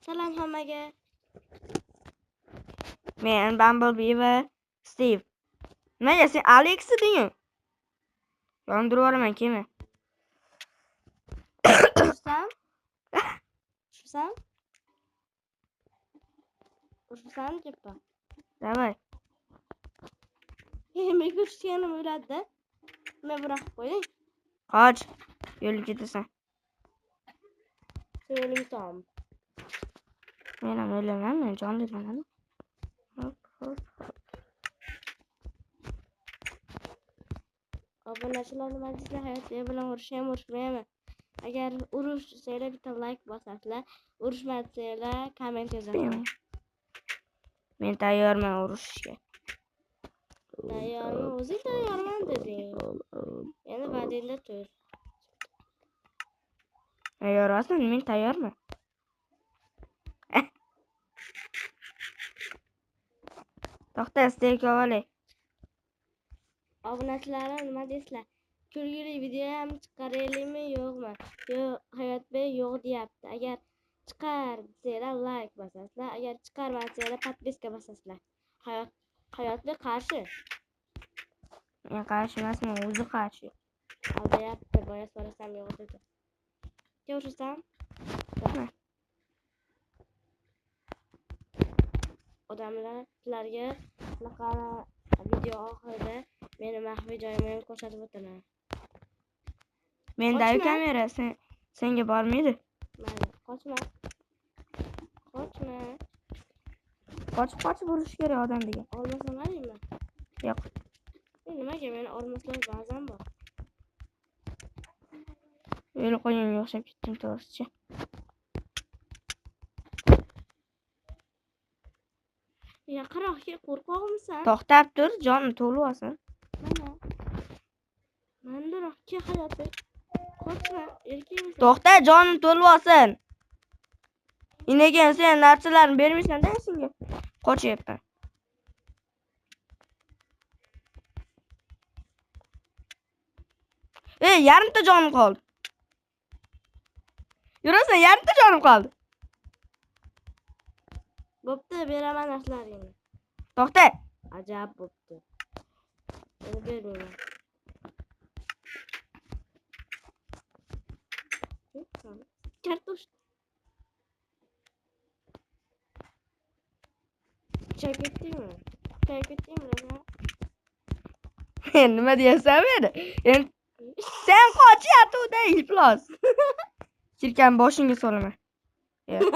Salom hammaga. Men Bumblebee va Steve. Nimaga sen Alex deding? Yondirib yuboraman, kelma. Urushsam? Urushsam? Urushsam debdi. Давай. Menga urushganim o'ladi. Nima bırakıp qo'yding? Qoch. Yo'lib ketasan. Sen o'limsan. Men ham o'laman, men jonliman. Hop, hop. Obunachilar nima deysizlar? Hayotbek bilan urushaymi, urushmaymi? Agar urush desanglar bitta like bosasizlar, urushma desanglar komment yozasizlar. Men tayyorman urushishga. Tayyormi? O'zing tayyorman deding. Endi va'dangda tur. Tayyorsan, men tayyorman. To'xta, steyk olay. Obunachilarim nima deysizlar? Kulgili video ham chiqaraylikmi, yo'qmi? Yo'q, Hayotbek yo'q deyapti. Agar chiqar desanglar like bosasizlar, agar chiqarma desanglar podpiska bosasizlar. Hayotbek qarshi. Men qarshi emasman, o'zi qarshi. Aldayapti, boya so'rasam yo'q dedi. Kim urishsam? Odamlar sizlarga shunaqa video oxirida meni maxfiy joyimni ham ko'rsatib o'taman. Menda Qochma. Kamera senga bormaydi. Mayli, qochma. Qochma. Qochib qochib urish kerak odam degan. Olmasam olaymi? Yo'q. Nimaga meni olmaslar ba'zan bor. O'lib qolganga o'xshab ketdim to'g'risichi. Yaqinroq kel, qo'rqoqmisan? To'xtab tur, jonim to'lib olsin. Mana. Mandaroq kel Hayotbek. Qochma, erkakmisan? To'xta, jonim to'lib olsin. Inagan sen narsalarni bermaysan-da senga. Qochyapman. Ey, yarimta jonim qoldi. Yurasan, yarimta jonim qoldi. Bo'pti, beraman narsalaringni. To'xta. Ajab bo'pti. Endi bermayman. Kartoshka. Kuchayib ketdingmi? Kuchayib ketdingmi? Nima deyapsan meni? Endi sen qochyapti-da, iflos. Chirkan boshingga solaman. Yo'q.